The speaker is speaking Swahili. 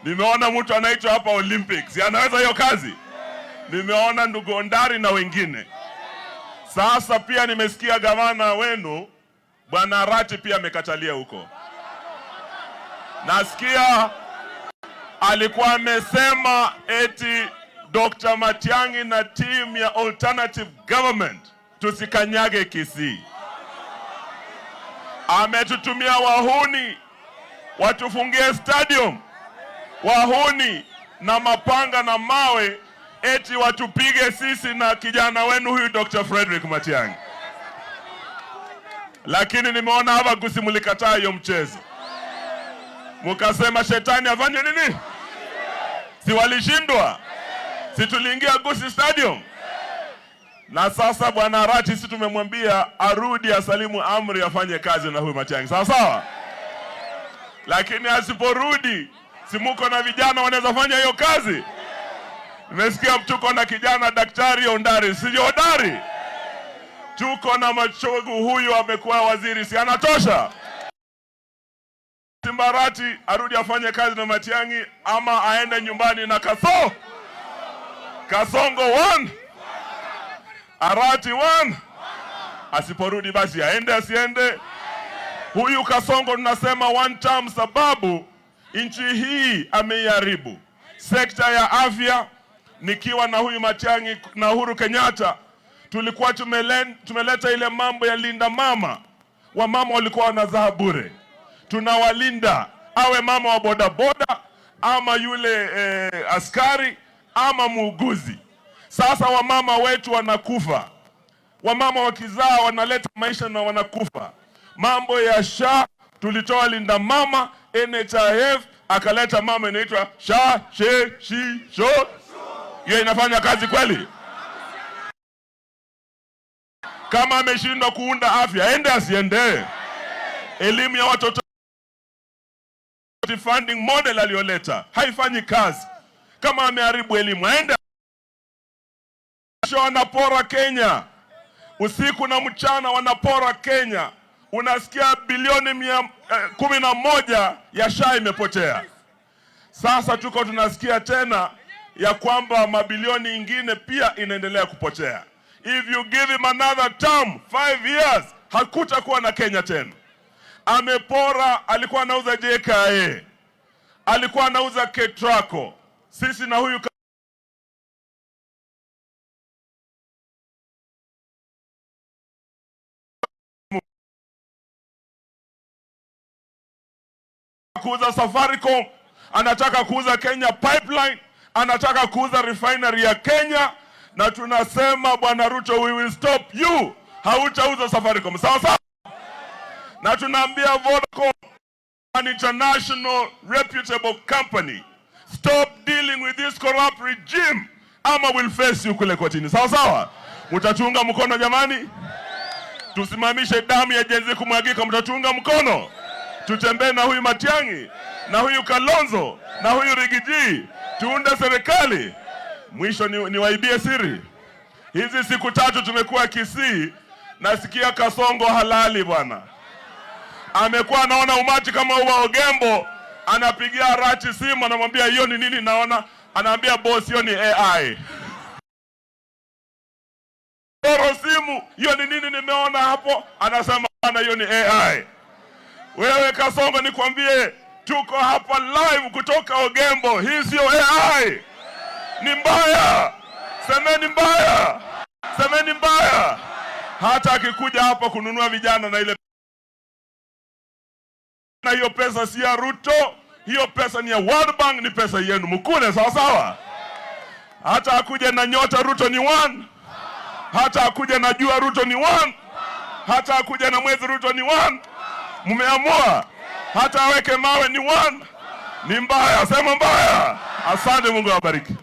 Nimeona mtu anaitwa hapa Olympics, anaweza hiyo kazi. Nimeona ndugu Ondari na wengine. Sasa pia nimesikia gavana wenu Bwana Arati pia amekatalia huko. Nasikia alikuwa amesema eti Dr. Matiang'i na team ya alternative government tusikanyage Kisii. Ametutumia wahuni watufungie stadium, wahuni na mapanga na mawe, eti watupige sisi na kijana wenu huyu Dr. Frederick Matiang'i. Lakini nimeona hapa Gusii mlikataa hiyo mchezo, mukasema shetani afanye nini? Si walishindwa? Si tuliingia Gusii Stadium? Na sasa bwana Arati, sisi tumemwambia arudi asalimu amri afanye kazi na huyu Matiang'i, sawa sawa. Lakini asiporudi, si muko na vijana wanaweza fanya hiyo kazi? Nimesikia tuko na kijana Daktari Ondari, sio Ondari? Tuko na Machogu, huyu amekuwa waziri, si anatosha? Simba Arati arudi afanye kazi na Matiang'i ama aende nyumbani na Kasongo one, Arati one. Asiporudi basi aende asiende. Huyu Kasongo tunasema one term, sababu nchi hii ameiharibu. Sekta ya afya, nikiwa na huyu Matiang'i na Uhuru Kenyatta tulikuwa tumeleta ile mambo ya linda mama. Wamama walikuwa wanazaa bure, tunawalinda, awe mama wa bodaboda ama yule askari ama muuguzi. Sasa wamama wetu wanakufa, wamama wakizaa wanaleta maisha na wanakufa. Mambo ya SHA tulitoa linda mama, NHIF akaleta mama inaitwa SHA she shi sho. Hiyo inafanya kazi kweli? Kama ameshindwa kuunda afya, ende asiende? Elimu ya watoto, funding model aliyoleta haifanyi kazi. Kama ameharibu elimu, aende. Wanapora Kenya usiku na mchana, wanapora Kenya. Unasikia bilioni 11 ya SHA imepotea. Sasa tuko tunasikia tena ya kwamba mabilioni ingine pia inaendelea kupotea. If you give him another term, 5 years, hakutakuwa na Kenya tena. Amepora, alikuwa anauza JKIA, alikuwa anauza Ketraco. Sisi na huyu kuuza Safaricom, anataka kuuza Kenya Pipeline, anataka kuuza refinery ya Kenya, na tunasema Bwana Ruto, we will stop you. Hautauza Safaricom, sawa sawa? Na tunaambia Vodacom, an international reputable company, stop dealing with this corrupt regime ama we'll face you kule kotini, sawa sawa? Mtatuunga mkono jamani? Tusimamishe damu ya Gen Z kumwagika, mtatuunga mkono? Tutembee na huyu Matiang'i na huyu Kalonzo na huyu Riggy G, tuunde serikali. Mwisho niwaibie siri, hizi siku 3 tumekuwa Kisii, nasikia Kasongo halali bwana, amekuwa anaona umati kama wa Ogembo, anapigia Arati simu, anamwambia hiyo ni nini naona, anaambia boss, hiyo ni AI. Oro simu, hiyo ni nini nimeona hapo, anasema bana, hiyo ni AI. Wewe Kasongo, nikwambie, tuko hapa live kutoka Ogembo, hii sio AI, ni mbaya. Semeni mbaya, semeni mbaya. Hata akikuja hapa kununua vijana na ile na hiyo pesa si ya Ruto, hiyo pesa ni ya World Bank, ni pesa yenu, mkule sawa sawa. Hata akuja na nyota Ruto ni one, hata akuja na jua Ruto ni one, hata akuja na mwezi Ruto ni one. Mmeamua hata aweke mawe ni one. Ni mbaya, sema mbaya. Asante, Mungu awabariki.